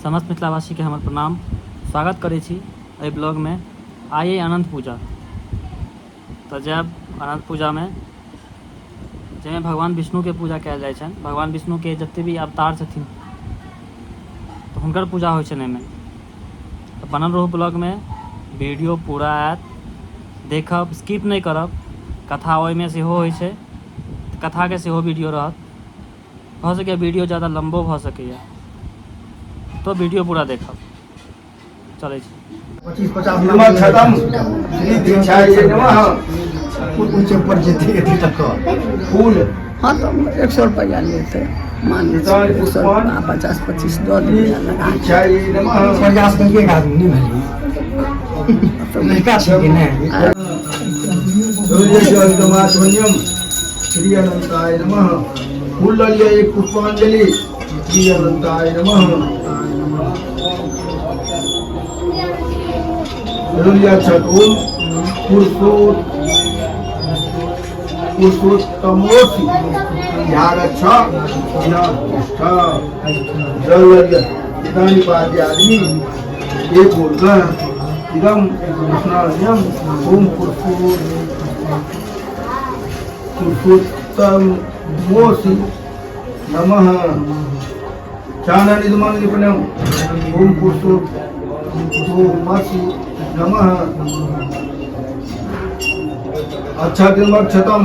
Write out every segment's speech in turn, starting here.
समस्त मिथिलावासीके हमर प्रणाम। स्वागत करै छी एहि ब्लॉगमे। आइ अइ अनन्त पूजा, तऽ जायब अनन्त पूजामे, जाहिमे भगवान विष्णुके पूजा कयल जाइ छनि। भगवान विष्णुके जते भी अवतार छथिन तऽ हुनकर पूजा होइ छनि एहिमे। तऽ बनल रहू ब्लॉगमे, वीडियो पूरा आयत, देखब, स्किप नहि करब। कथा ओहिमे सेहो होइ छै, कथाके सेहो वीडियो रहत। भऽ सकैए वीडियो ज्यादा लम्बो भऽ सकैए, तऽ वीडियो पूरा देखब। चलै छी। 25-50 छतम श्री दीक्षाय नमः। ऊँचे पर जेतै अथी तक फूल। हाँ, तऽ 100 रुपैआ लेतै, मान 100 रुपैआ, 50-25 दऽ देबै लगा। दीक्षाय नमः। प्रयास करिए, एक आदमी नहि भेलियै, लड़का छै कि नहि। सूर्यजलमात्मन्यम श्री अनंताय नमः। फूल लऽ लिअ, एक पुष्पांजलि। श्री अनंताय नमः। लिअ छठ। ओम पुरुषोत्तमोसि ध्यागच्छ तिष्ठ। जल लऽ लिअ। इदानी पाद्यादि एक ऊर्ध्व इदम कृष्णार्यम। ओम पुरुषोत्तमोसि नमः। चाननिदमं लिपनम। ओम पुरुषोत्तमसि नमः। अच्छा तिमक्षतम।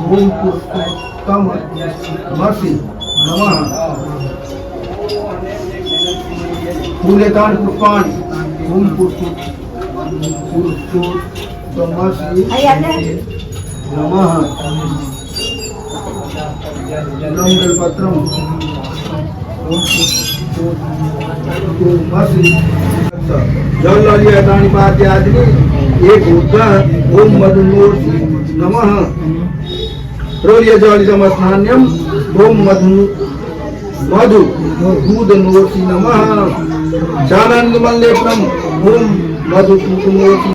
ओम पुरुषोत्तम मसि नमः। फूलेतान पुष्पाणि। ओम पुरुषोत्तमसि नमः। इदं बेलपत्रम। ओम पुरुषोत्तमसि। जल लऽ लिअ। एतानि पाद्यादि एक ऊर्ध्व। ओम मधुनोर्सि नमः। रोलिय जल इदम स्नान्यम। ओम मधु मधु दूध नोर्सि नमः। चानंद मल्लेपनम। ओम मधु दूध नोर्सि।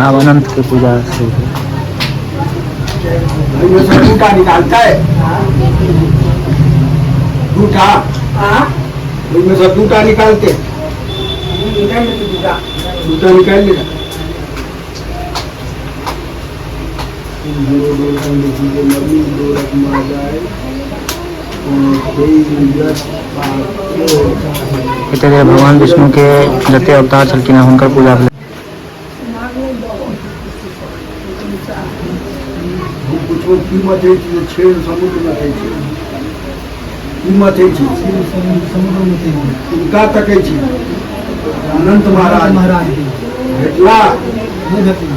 आब अनंत के पूजा शुरू भेल। एहिमे से दूटा निकालतै, दूटा। ओहिमे से दूटा निकालते, दूटा निकालि लेना। एतऽ जे भगवान विष्णु के जते अवतार छलखिन हेँ, हुनकर पूजा भेलै। हम पुछबो, की मथै छी? क्षीर समुद्र मथै छी। की मथै छी? समुद्र। किनका तकै छी? अनंत महाराज। महाराज। भेटला? नहि भेटला।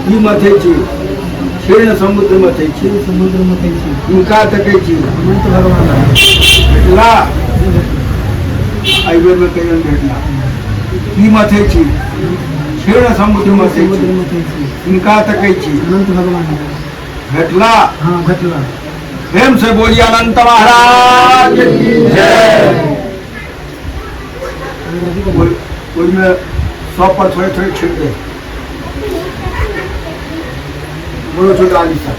की मथै छी? क्षीर समुद्र मथै छी। समुद्र मथै छी। किनका तकै छी? अनंत भगवान। भेटला? नहि भेटला। एहि बेरमे कहियो भेटला। की मथै छी? क्षीर समुद्र मथै समुद्र छी। मथै छी। किनका तकै छी? अनंत भगवान। भेटला? हाँ, भेटला। प्रेम से बोलिए अनंत महाराज की जय। ओहिमे सब पर थोड़े थोड़े छीट दे। बोलो छोटा आदि सब।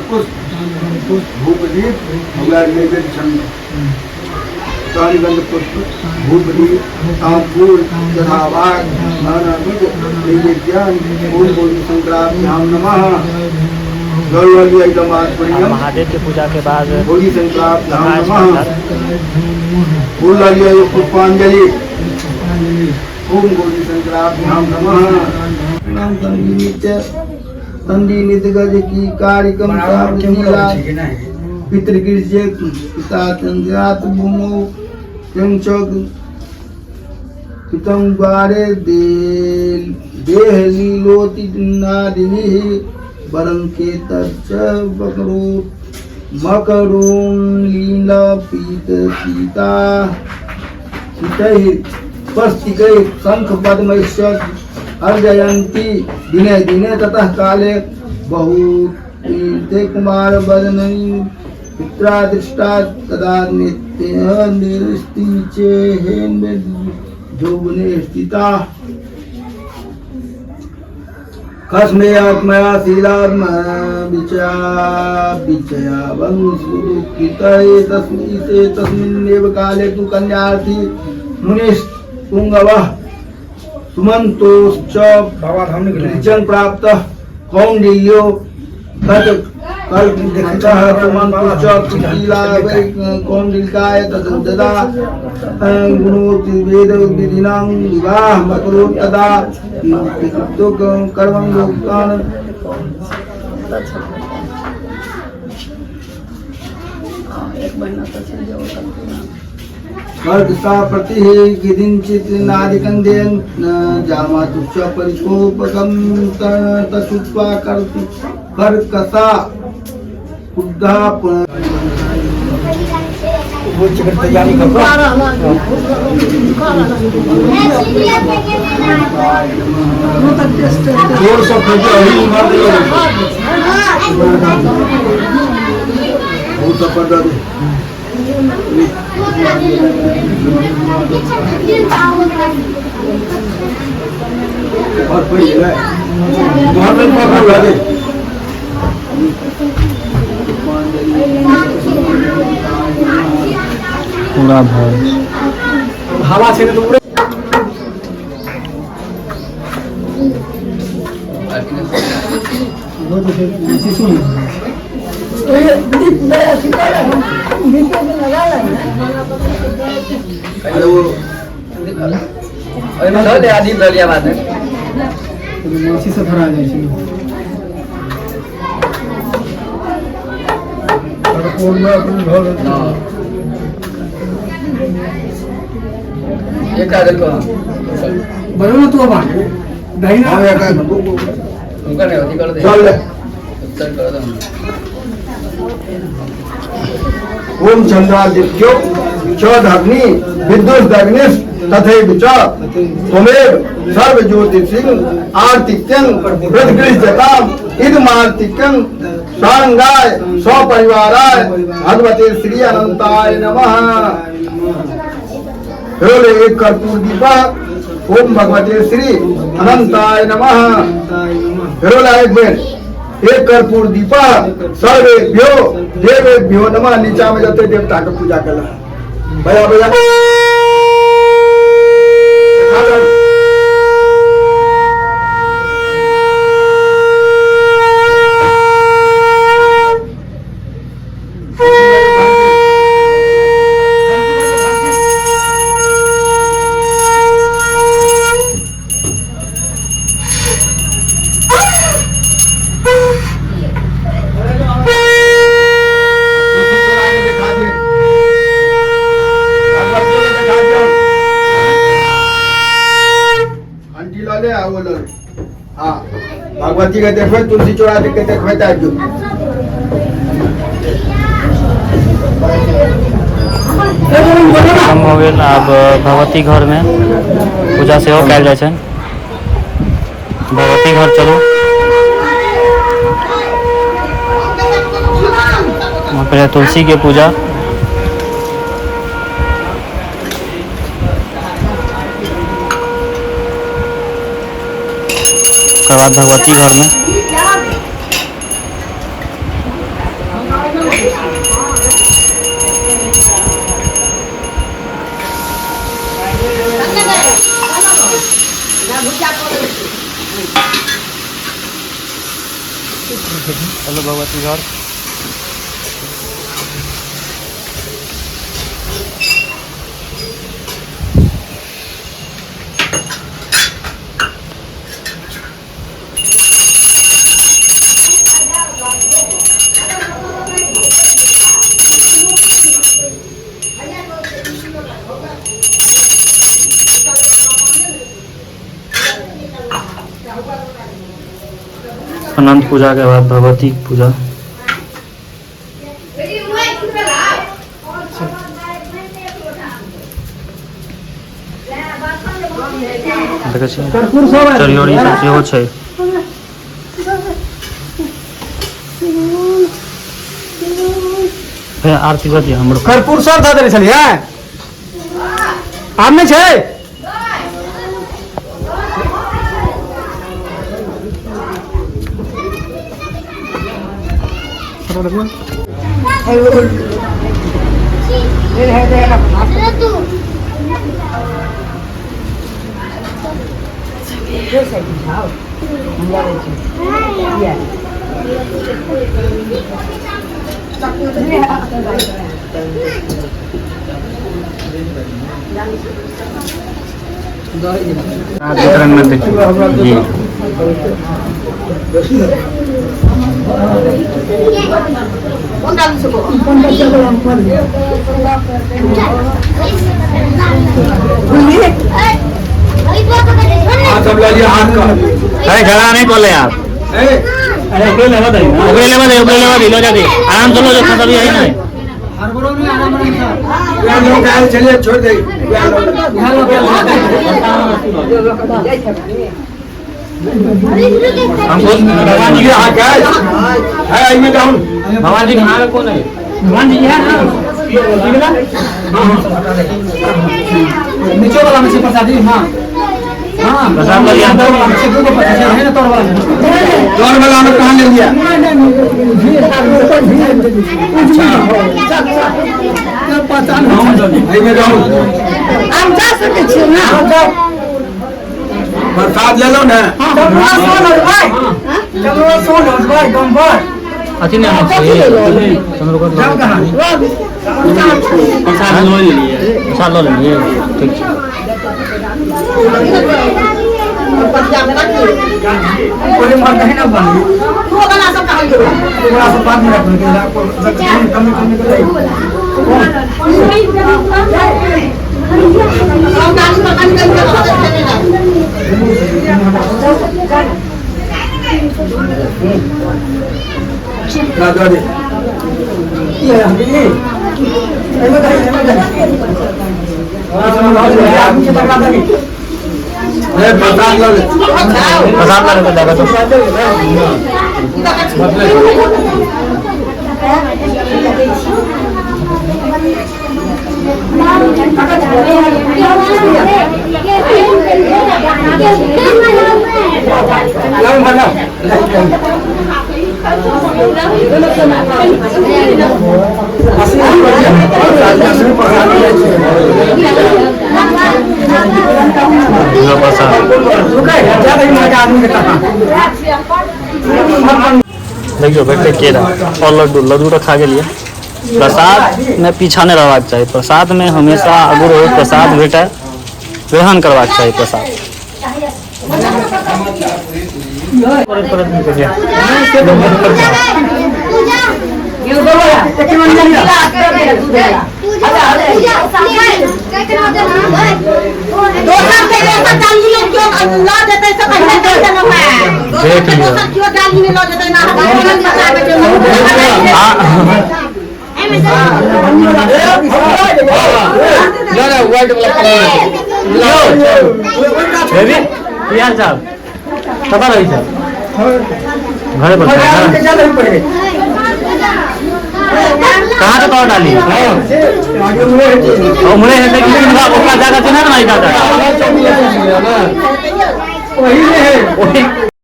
पुष्प, धूप, दीप, हमरा नैवेद्य छनि। गंध पुष्प, धूप, दीप, तांबूल, यथाभाग नानाविध नैवेद्यान। ओम गौरी शंकराभ्याम नमः। गौरी महादेव के पूजा के बाद गौरी शंकराभ्याम कथा नमः। फूल लिया, एक पुष्पांजलि। ओम गौरी शंकराभ्याम नमः। तंदी नित्य तंदी नित्य गज की कार्यक्रम पितृकृष्य पिता चंद्रात भूमौ चंचक पितम द्वारे देह लीलोति नादिभिः वरंकेतश्च बकरो मकरूं लीला पीत सीता सीतैः स्वस्तिकै शंख पद्मैश्च अर्जयन्ति दिने दिने। ततः काले बहुतीर्थे कुमार वदनै पित्रा दृष्टा तदा नित्य निस्तिचेहेन यौवने स्थिता। कस्मे आत्मया शीलात्म विचया विचया वंशुदुःखितये तस्मै से तस्मिन्नेव काले तु कन्यार्थी मुनिस्तुङ्गवः सुमन्तोश्च बाबाधाम नहि गेलै ऋचन प्राप्तः कौण्डिल्यो तत् कल्पितः सुमन्तोश्च सुशीला वै कौण्डिल्काय तदुददा गुणोति वेद विधिनां विवाह अकरोत् तदा कर्मं लोकान् एक महीना तऽ चलि जाओ कर्कसा प्रतिः किञ्चित् नादिकन्देन जामातुश्च परिकोपकं तच्छ्रुत्वा कर्कसा क्रुद्धा वो चिकन तैयारी कर जोर से फेंको अभी उमर दियो बहुत सफर दे और कोई है घर में पकड़ दे। पूरा भर हवा छै ने तऽ उड़े। अरे वो ओहिमे धऽ दे आदि दऽ लिया बादमे। माछी से धरा जाइ छै। हँ, एकटा देलको। बनू ने तू अब दही ना। हाँ एक हुनका नहि अथी कर दे। चल ले। उत्तर कर दे। ओम चंद्रादित्यो च धग्नि विद्युत अग्निश तथैव च त्वमेव सर्व ज्योतिषिं आर्तिक्यं प्रतिगृह्यताम् इदमार्तिक्यं साङ्गाय सपरिवाराय भगवते श्री अनंताय नमः। हेलो एक कर्पूर दीपा ओम भगवते श्री अनंताय नमः। हेलो एक बेर एक कर्पूर दीपा सर्वेभ्यो देवेभ्यो नमः। नीचा में जते देवता के पूजा कला भैया भैया दिखा दिए भगवती के दिखा दियो। घंटी लऽ ले आ वो लऽ ले। हाँ, भगवती के देखबै, तुलसी चौरा के देखबै तऽ आबि जो। खत्म हो गेल। आब भगवती घरमे पूजा सेहो कयल जाइ छनि। भगवती घर चलू। वहाँ पे तुलसी के पूजा। ओकर बाद भगवती घरमे। चलो भगवती घर। अनंत पूजा के बाद भगवती पूजा। देखै छियै, चढ़ियोरी सब सेहो छै। फेर आरती कऽ दिअ हमरो। कर्पूर सब धऽ देने छलियै, आब नहि छै। वितरण में जी। हाथ का अरे झगड़ा नहीं बोले आप। अरे ओकरे लेवा दे, ओकरे लेवा दे, ओकरे लेवा दे, लो जा दे आराम से लो, जो खत्म है नहीं चलिए छोड़ दे। भगवान जी है भगवान जी कहाँ कौन है? भगवान जी है नीचे वाला में से प्रसादी। हाँ हाँ प्रसाद वाला तोर वाला में से दो प्रसाद है ना, तोर वाला में, तोर वाला में कहाँ ले लिया? हम जा सकै छियै ना, प्रसाद ले लो ना। अथी नहीं प्रसाद लो लेलिए, प्रसाद लो लेलिए, ठीक छै। प्रसाद ला ले तो देखियो भेटते केरा और लड्डू, लड्डू तो खा गेलिए। प्रसाद में पीछा नहीं रहबाक चाही, प्रसाद में हमेशा आगू रहू, प्रसाद भेटे ग्रहण करबाक चाही प्रसाद। देख लियो। की हाल चाल? कतऽ रहै छै? घरे पर। कहाँ से तोड़ डाली? उमरे हेतै कि ओकरा जाकर चिन्हत नहि दादा। वही है।